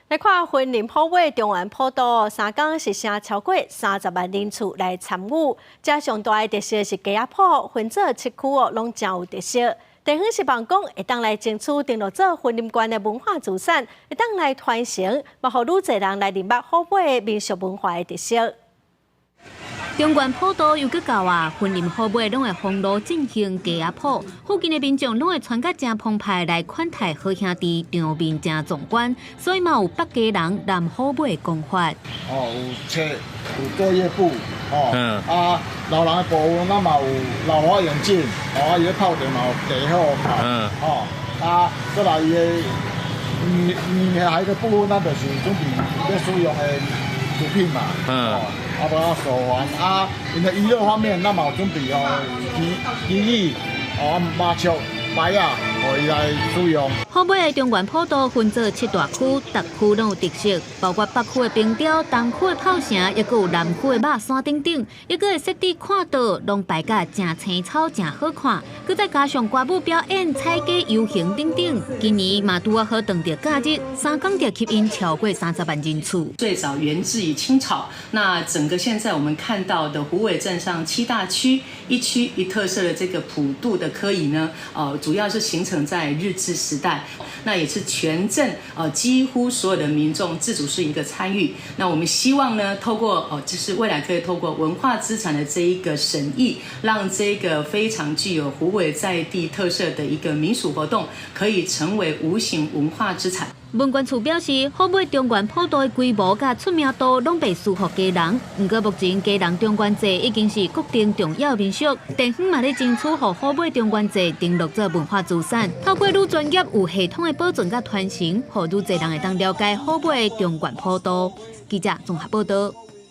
來看雲林虎尾中元普渡，3工實成超過30萬人次來參與。遮上大的特色是雞仔鋪，分做七區哦，攏誠有特色。地方希望講會當來爭取登錄做雲林縣的文化資產，會當來傳承，嘛予愈濟人來認捌虎尾民俗文化的特色。中元普渡又閣到啊，雲林虎尾攏會封路進行雞仔鋪，附近的民眾攏會穿甲誠澎湃來款待好兄弟，場面誠壯觀，所以嘛有北基人南虎尾的講法。哦，有冊有作業簿，哦，啊，老人的部分，咱嘛有老花眼鏡，哦，啊，伊咧泡茶嘛有茶好泡，哦，啊，閣來伊的女女孩的部分，咱就是準備欲使用的物品嘛，哦，啊，包括手環，啊，𪜶的娛樂方面，咱嘛有準備哦，棋棋椅，哦，麻將、牌仔，予伊來使用。虎尾的中元普渡分做七大區，逐區攏有特色，包括北區的冰雕、東區的炮城，抑閣有南區的肉山等等，抑閣會設置看桌，攏擺甲誠青草，誠好看。閣再加上歌舞表演、踩街遊行等等，今年嘛拄仔好撞著假日，3工就吸引超過30萬人次。最早源自於清朝，那整個現在我們看到的虎尾鎮上七大區一區一特色的這個普渡的科儀呢，主要是形成在日治時代。那也是全鎮幾乎所有的民眾自主式一個參與。那我們希望呢，透過就是未來可以透過文化資產的這一個審議，讓這個非常具有虎尾在地特色的一個民俗活動，可以成為無形文化資產。文管處表示，虎尾中元普渡的規模佮出名度攏袂輸予基隆。毋過目前基隆中元祭已經是國定重要民俗，地方嘛咧爭取予虎尾中元祭登錄做文化資產，透過愈專業有系統的保存佮傳承，予愈濟人會當了解虎尾中元普渡。記者綜合報道。